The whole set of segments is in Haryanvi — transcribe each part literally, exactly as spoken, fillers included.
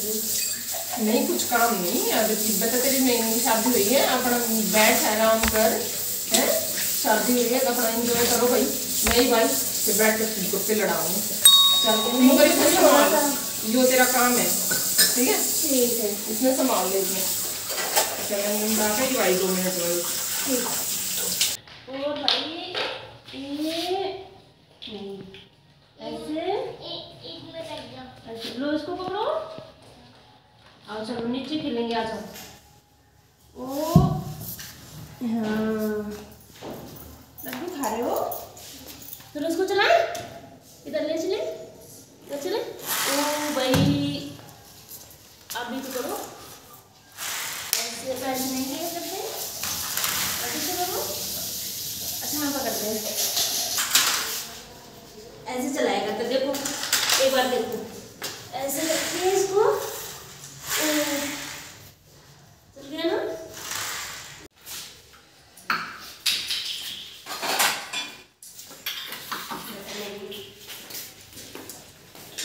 नहीं, कुछ काम नहीं। अब तिब्बत तेरी नई नई शादी हुई है, अपना बैठ आराम कर, हैं? शादी हुई है तो अपना एंजॉय करो भाई। नहीं भाई, ये बैठ के गप्पे लड़ाओ। चल, तुम मेरी कोई संभाल, यो तेरा काम है, ठीक है? ठीक है। इसने संभाल ले, इसने। चल, मैं बात है भाई, दो मिनट भाई। ठीक। ओ भाई, ये नहीं। ऐसे? ऐसे लो, इसको पकड़ो। आओ, चलो, नीचे खेलेंगे, आ जाओ। ओ, हाँ। लड्डू खा रहे हो? चलो, इसको चलाएं। इधर ले चले, इधर चले। ओ भाई, आप भी तो करो। ऐसे पैर नहीं लिए करते, ऐसे करो। अच्छा, हम पकड़ते हैं, ऐसे चलाया करते। देखो, एक बार देखो, ऐसे करके इसको, ओ, चल गया ना?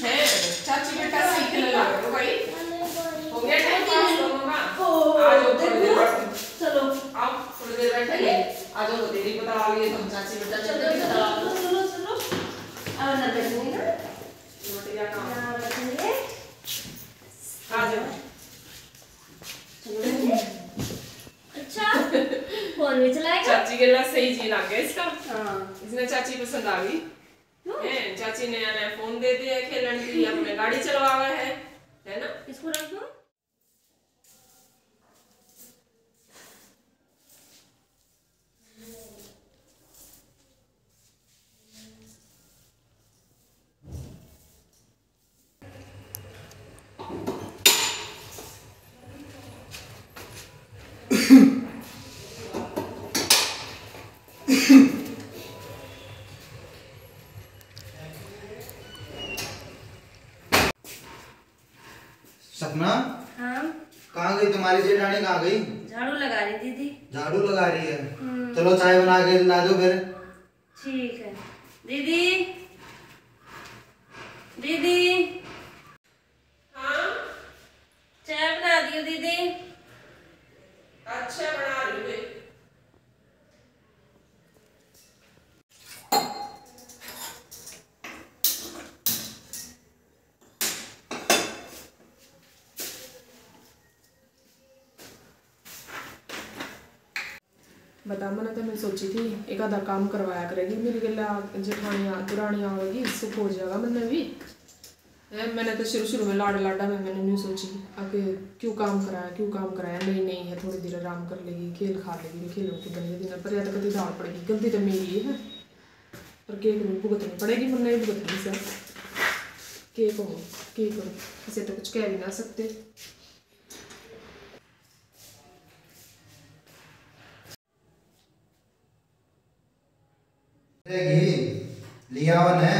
हैं, चाची बेटा सीख ले लो भाई। हो गया टाइम पास दोनों का। आ जाओ थोड़ी देर बैठो। चलो। आओ, थोड़ी देर बैठेंगे। आ जाओ, तेरी बता लिए तुम चाची बेटा, चलो, चलो, चलो, चलो। अब अंदर बैठेंगे ना। रोटियां काम। यहाँ बैठेंगे। आ जाओ। चलो, बैठेंगे। अच्छा, फोन भी चलाएगा? चाची के ला सही जी लग गया इसका। हाँ। इसने चाची पसंद आ गई। क्यों? हैं, चाची ने आने फोन दे दिया खेलन की, अपने गाड़ी चलवावे है, है ना? इसको रख दो। सपना, हाँ? कहाँ गई तुम्हारी जेठानी, कहाँ गई? झाड़ू लगा रही थी दीदी। झाड़ू लगा रही है? हम्म। चलो, चाय बना के ला दो फिर। ठीक है दीदी। दीदी। हाँ? चाय बना दियो दीदी। अच्छा, बना रही हूँ। बता, मैंने तो मैं सोची थी एक आधा काम करवाया करेगी मेरी गला, जेठानिया दुरानिया आवेगी, सुख हो जाएगा मैंने भी। ए, मैंने तो शुरू शुरू में लाड लाडा में मैंने न्यू सोची, आके क्यों काम कराया, क्यों काम कराया, नहीं नहीं है, थोड़ी देर आराम कर लेगी, खेल खा लेगी, खेलन कूदन के दिन, पर या तो कभी दाल पड़ेगी, गलती तो मेरी है, पर के करूँ, भुगतनी पड़ेगी, मैंने ही भुगतनी सर। के कहूँ, के करूँ, इसे तो कुछ कह भी ना सकते। घी लियावन है।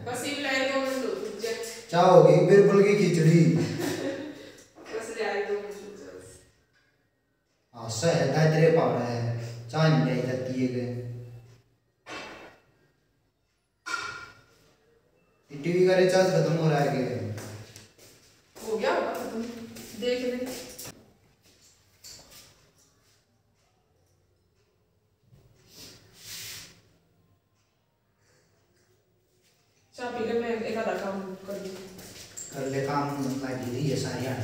बस इब लाए दो मिनट रुक जा। चाह होगी बिरबल की खिचड़ी। बस ले आए दो मिनट रुक जा बस। हाँ, सह है, दादरे पहाड़ है, चाह नहीं आई जाती है के। टीवी का रिचार्ज खत्म हो रहा है के? हो गया होगा खत्म, देख ले। चाह पी ले, मैं एक आधा काम कर लूँ। कर ले काम, लागी रही है सारी हाण।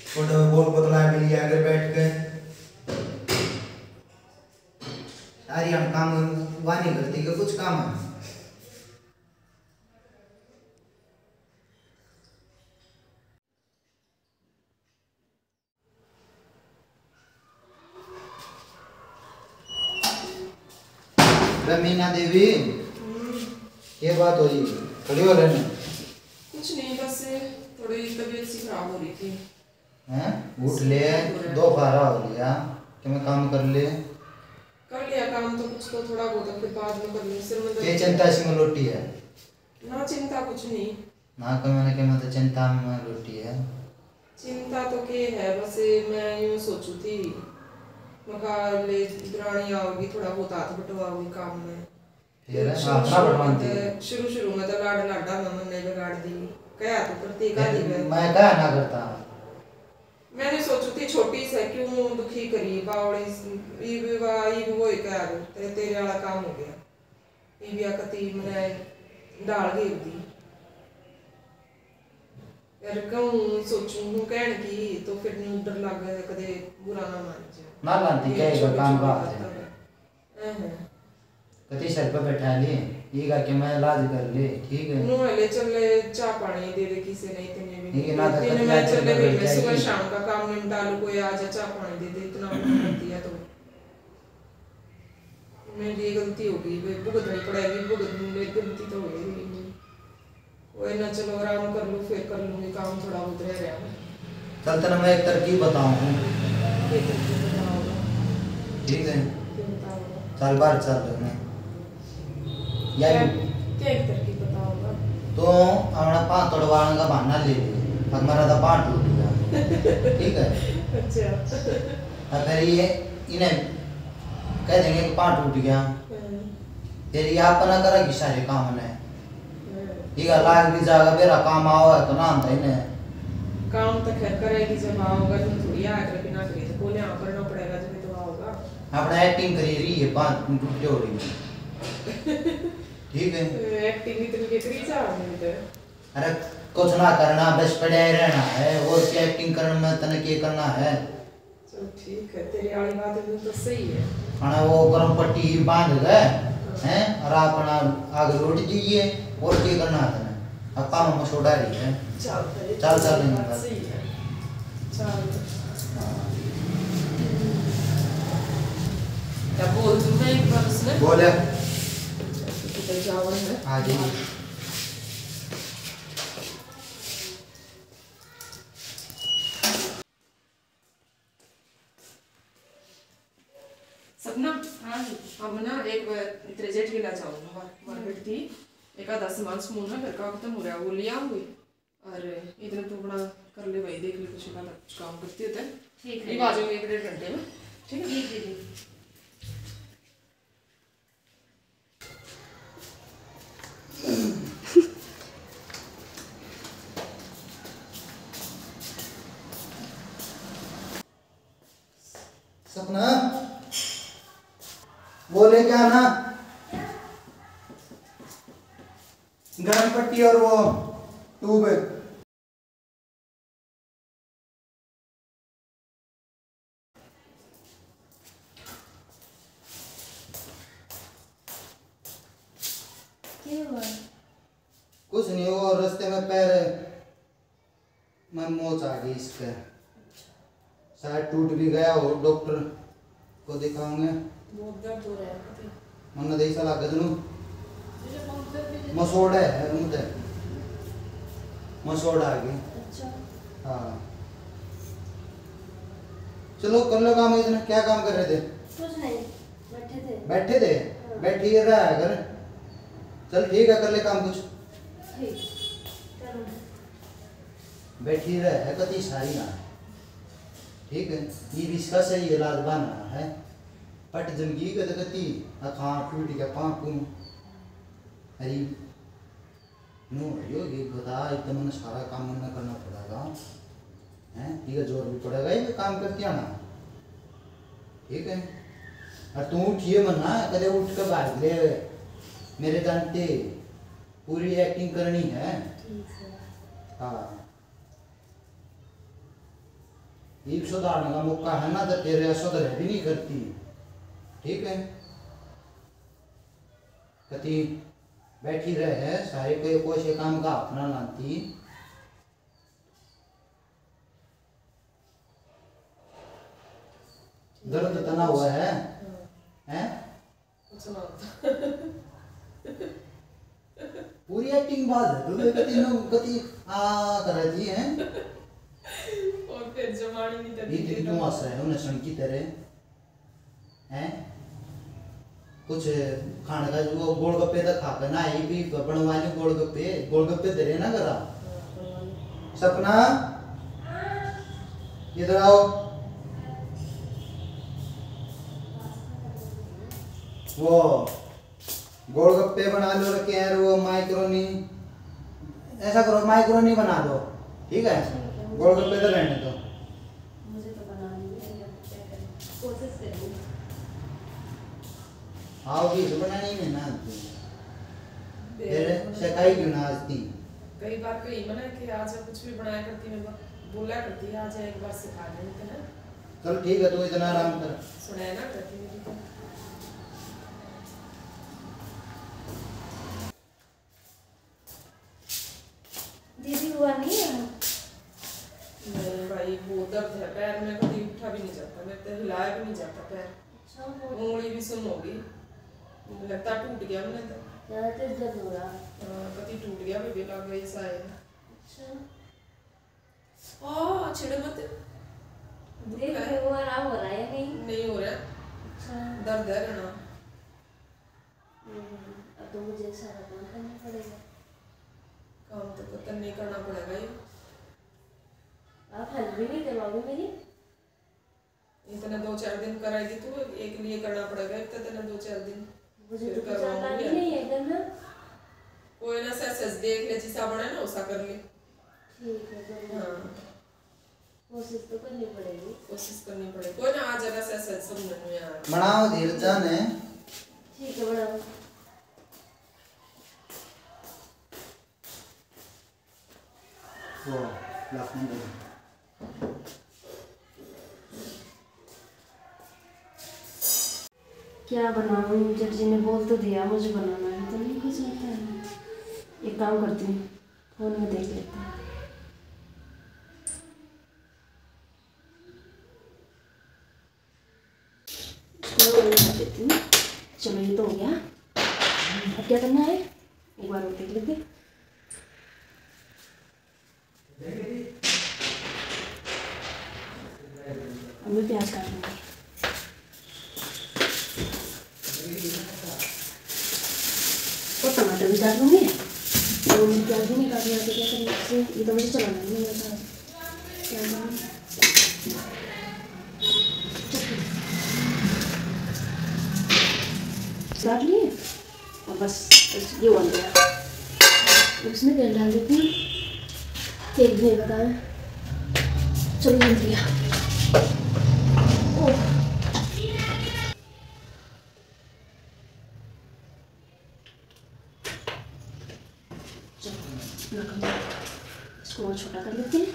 छोटे में बोल बतला भी लिया अगर बैठ के। सारी हाण काम वहाँ नहीं करती कि कुछ काम है। अरे मीना देवी, हम्म। ये बात हुई, खड़ी हो रहने। कुछ नहीं, बस थोड़ी तबीयत सी खराब हो रही थी। हैं? उठ ले, दोपहरा हो लिया, कि मैं काम कर ले। कर लिया काम तो कुछ तो थोड़ा बहुत, फिर बाद में कर लूँ, सिर में दर्द। ये चिंता सी में लोटी है? ना, चिंता कुछ नहीं। ना, के मैंने के मैं तो चिंता में लोटी है। चिंता तो के है, बस मैं यूं सोचू थी, मका ले दुरानी आओगी, थोड़ा बहुत हाथ बटवाओगी काम में। फिर शुरू हाथ ना शुरू में बटवाती। तो, शुरू शुरू में तो लाड लाडा में मन्ने बिगाड़ दी, कहा तो करती, एक आधी फिर बार। मैं कहा ना करता। मैंने सोचू थी छोटी से क्यों दुखी करी बावड़ी, इब वा, इब वो ही कह दो, ते-, तेरे वाला काम हो गया। इब या कती मैंने डाल घेर दी। यार कहूँ सोचू हूँ कहण की, तो फिर न्यू डर लागे कदे बुरा ना मान जाए। ना लांदी, ये क्या छोटी काम छोटी बात है। बातों में। हम्म। कति सर पे बैठा ले, ये करके मैं इलाज कर ले, ठीक है? नुआ ले चल ले, चाय पानी दे दे, किसे नहीं इतने भी ठीक है, नहीं। ना तो दिन कति में आज चल ले, चल ले, मैं बैठ सुबह जाएगी। शाम का काम निपटा लूँ, कोई आ जा, चाय पानी दे दे, इतना मत कर दिया तो। मेरी ये गलती हो गई, वे भुगतनी पड़ेगी, भुगतनी, मेरी गलती तो हो गई नहीं। वो इतना चलो आराम कर लूँ, फिर कर लूँगी काम, थोड़ा बहुत रह रहा है। चल, तने मैं एक तरकीब बताऊँ हूँ। ये तरकीब बताओगा? ठीक है। ये बताओगा? चल, बाहर चल रहे हैं। या क्या, भी क्या एक तरकीब बताओगा? तो अपना पाँव तोड़वाने का बहाना ले ले, हमारा तो पाँव टूट गया। ठीक है? अच्छा। और फिर ये इन्हें कह देंगे कि पाँव टूट गया। हम्म। तेरी आप ना करेगी सारे काम ने। हम्म। ये लाग भी जाएगा, मेरा काम आओ है तो ना आंदा इन्हें। काम तो खैर करेगी जब आओगा, तुम थोड़ी आकर बिना करी तो कोले यहाँ करना पड़ेगा जब तो आओगा। अपना एक्टिंग करी रही है, पाँव टूटे हो रही है। ठीक है। एक्टिंग इतनी के करी जा रही है। अरे कुछ ना करना, बस पड़े ही रहना है, और क्या एक्टिंग करने में तने के करना है? चल ठीक है, तेरी वाली बात भी तो सही है। अने वो गरम पट्टी ही बांध के, हाँ। हैं, और अपना आग लोट दीजिए, और क्या करना है तने? अब काम में छोड़ा रही है। चल, चल, चल, चल, बात सही है। चल। क्या बोल दूं मैं एक बार उसने? बोले। किधर जावन है? हाँ जी। सपना, हाँ जी। हम ना एक बार तेरे जेठ के ला जाऊंगा मार-, मार्केट थी, एक आधा सामान समून ना घर का खत्म हो रहा, वो ले आऊंगी। और इधर तू अपना कर ले भाई, देख ले कुछ ना कुछ काम करती होता है। ठीक है। ये आ जाऊंगी एक डेढ़ घंटे में, ठीक है? ठीक दीदी। सपना, वो लेके आना गरम पट्टी और वो ट्यूब। क्या हुआ? कुछ नहीं, वो रास्ते में पैर में मोच आ गई इसके, शायद टूट भी गया हो, डॉक्टर को दिखाओगे। बहुत दर्द हो रहा है। मन्ने तो ऐसा लगे तनु मसोड़ है, मुझे मसोड़ आ गई। अच्छा। हाँ, चलो कर लो काम। इतना क्या काम कर रहे थे? कुछ नहीं, बैठे थे। बैठे थे? हाँ। बैठी रहा कर। चल ठीक है, कर ले काम कुछ। ठीक, चलो। बैठी रह है कति सारी ना, ठीक है? ये भी इसका सही इलाज बना है। पट जमगी गदगती, अखां टूट के पांकू। अरे नो यो ये बता, इतना मन सारा काम मन करना पड़ेगा, हैं? ये जोर भी पड़ेगा, ये काम करती आना, ठीक है? और तू उठिए मन्ना, कदे उठ के भाग ले मेरे जानते। पूरी एक्टिंग करनी है। ठीक है। हाँ, एक सुधारने का मौका है ना, तो तेरे सुधरे भी नहीं करती, ठीक है? कति बैठी रहे है, सारे कोई, कोई से काम का हाथ ना लाती। दर्द तना हुआ है, हाँ। हैं? अच्छा। पूरी एक्टिंग बाज है तू, कति नो, कति आ कर रही है। और फिर जमानी नहीं ये करती। तेरी क्यों हंस रहे हो, उन्हें सुन की तेरे, हैं? कुछ खाने का, वो गोलगप्पे तो खा के ना, ये भी बनवा ले गोलगप्पे, गोलगप्पे दे रहे ना करा। सपना, इधर आओ। वो गोलगप्पे बना लो रखे हैं, वो मैकरोनी। ऐसा करो, माइक्रोनी बना दो, ठीक है? ठीक है, मुझे गोलगप्पे तो रहने दो। मुझे तो बनानी नहीं है, क्या करूँ? कोशिश करूँ। आओगी तो बनानी है ना। फिर सिखाई क्यों ना आज तीन? कई बार कही मना कि आज कुछ भी बनाया करती, मैं बोला करती, आज एक बार सिखा देते हैं। चल ठीक है, तू इतना आराम कर। सुनाया ना करती मेरी तो। दीदी, हुआ नहीं है? नहीं भाई, बहुत दर्द है पैर में, कभी उठा भी नहीं जाता, मेरे तो हिलाया भी नहीं जाता पैर। अच्छा, वो उंगली भी सुन हो गई, लगता टूट गया मैंने तो। ज़्यादा तेज दर्द हो रहा है। हाँ, कभी टूट गया, बेबे लग गई, ऐसा है। अच्छा। ओ, छिड़े मत। देख ले, वो आराम हो रहा है या नहीं? नहीं हो रहा। अच्छा। दर्द है रहना। हम्म, अब तो मुझे सारा काम करना पड़ेगा। काम तो पता नहीं करना पड़ेगा ये। आप हेल्प भी नहीं करवाओगे मेरी? इतने दो चार दिन कराएगी तू, एक लिए करना पड़ेगा, एक तो तने दो चार दिन। मुझे फिर तो कुछ करवाऊंगी आता भी यार। नहीं है करना। कोई ना, सच सच देख ले, जिसा बने ना, उसा कर ले। ठीक है, जरूर। हाँ। कोशिश तो करनी पड़ेगी। कोशिश करनी पड़ेगी। कोई ना, आ जाएगा सच सच समझ में यार। बनाओ धीरज जान है। ठीक है, बनाओ। वो लखन दे। क्या बनाऊं? जब जी ने बोल तो दिया, मुझे बनाना भी तो नहीं कुछ आता है। एक काम करती हूँ, फोन में देख लेती हूँ। चलो, ये कर देती हूँ। चलो, ये तो हो गया। अब क्या करना है, एक बार और देख लेते। अब मैं प्याज काट लूँगी। और टमाटर भी काट लूँगी। और प्याज भी नहीं काट लिया तो क्या करें इससे? ये तो मुझे चलाना नहीं आता। क्या करूँ? काट लिए। और बस, बस ये बन गया। अब इसमें तेल डाल देती हूँ। तेल भी नहीं बताया। चलो, बन गया। ओह। चलो, नरम। इसको और छोटा कर लेते हैं।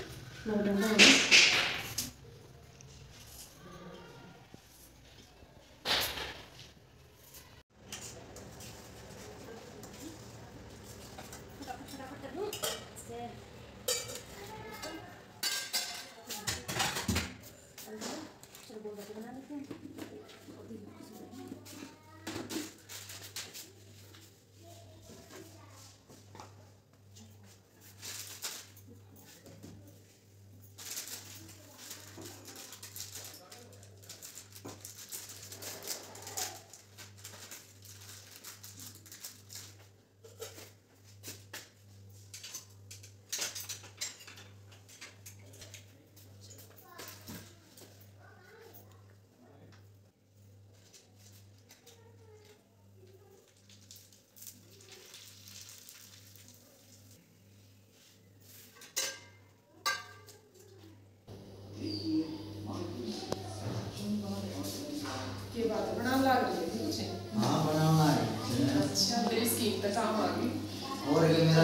नरम नरम हो गया। के बात, बनाने लाग रही थी कुछ? हाँ, बनाने लाग रही थी। अच्छा, मेरी स्कीम तो काम आ गई। और ये मेरा,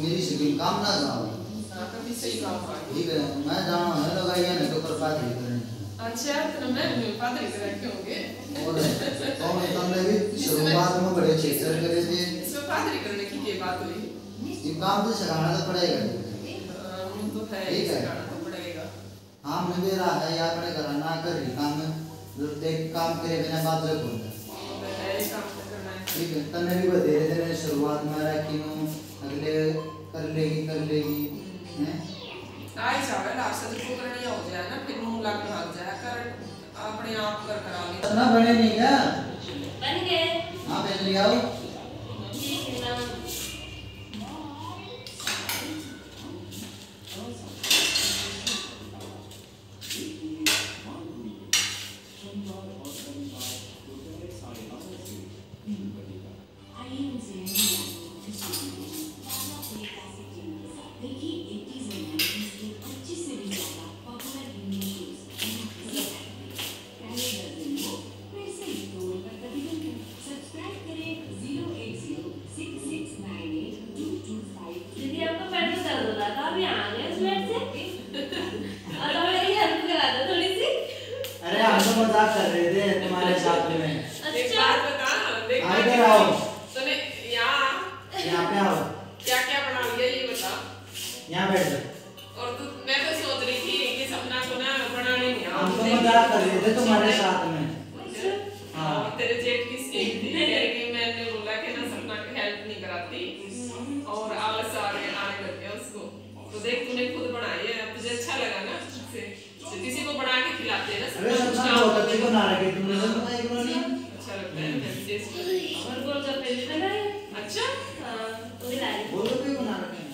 मेरी स्कीम काम ना जाओ। हाँ, कभी सही काम आ गई। ठीक है, मैं जाना है लुगाइयां ने तो कर पादरी करनी। अच्छा, तो मैं पादरी कर रखे होंगे। और कौन, तुमने भी इसमें शुरुआत में बड़े छेतर करे थे। इसमें पादरी करने की क्या बात हुई? ये काम तो सिखाना तो पड़ेगा। हाँ, वो तो है, ठीक है। सिखाना तो पड़ेगा। हाँ, मैं दे रहा है, या अपने घर ना कर रही काम, जो देख काम करे बिना बात जो बोल। तो है, ये काम तो करना है। ठीक है, तन्ने भी बतेरे देने शुरुआत में रखी हूँ, अगले कर लेगी, कर लेगी, हैं? आ ही जावे, लास्ट से जो करनी हो जाए ना, फिर मुंह लग भाग जाए, कर अपने आप कर करा ले। ना बने नहीं क्या? बन गए। हाँ, पहन लिया हो। ठीक है ना। कर रहे थे तुम्हारे साथ में। हाँ। और तेरे जेठ की स्कीम थी, कह रही कि मैंने बोला कि ना सपना की हेल्प नहीं कराती और आलस आ गया, आने लग गया उसको। तो देख, तूने खुद बनाई है, अब तुझे अच्छा लगा ना खुद से। तो किसी को बना के खिलाते हैं ना, अरे सपना सपना कुछ बहुत काम अच्छी बना रखी है तुमने, तो बनाई बनानी है। अच्छा लगता है, मैं भी taste करती हूँ। और गोलगप्पे भी बनाए। अच्छा, हाँ, वो भी लाई। गोलगप्पे भी बना रखे हैं।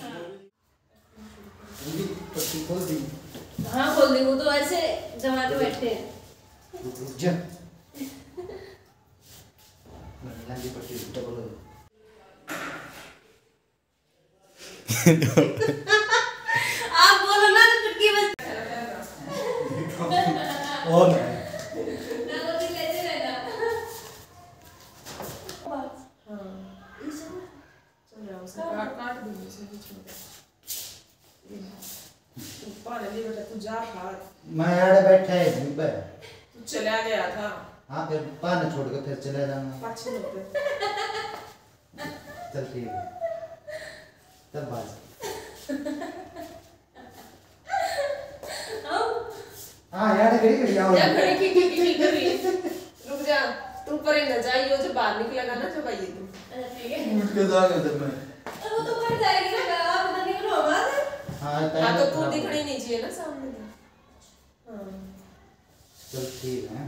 उनकी पट्टी खोल दी। हाँ, खोल दी। वो तो ऐसे जमा के बैठे हैं। रुक, रुक जा। लंबी पट्टी डबल हो। आप बोलो ना तो चुटकी बज। और ना वो दिल ले चलेगा। हाँ, चल रहा है, उसे काट, काट दूंगी, उसे भी छोड़ दे। ये, तू पानी ले बेटा, तू जा खा। मैं यार बैठा है घर पे। तू चला गया था। हाँ, फिर पानी छोड़ के फिर चला जाऊंगा। पाछे होते। चल ठीक है। चल बाज। हाँ यार, खड़ी खड़ी आओ। या खड़ी की की की करी। रुक जा, तू परे न जा, यो जो बाहर निकलेगा ना, जो भाई तू। अच्छा, ठीक है। उठ के जाएगा जब मैं। तो वो तो फट जाएगी ना, आप इधर निकलो, हमारे। हाँ, हाँ, time तो खराब तू हो दिखनी गया। नहीं चाहिए ना सामने तो। हाँ। चल ठीक है।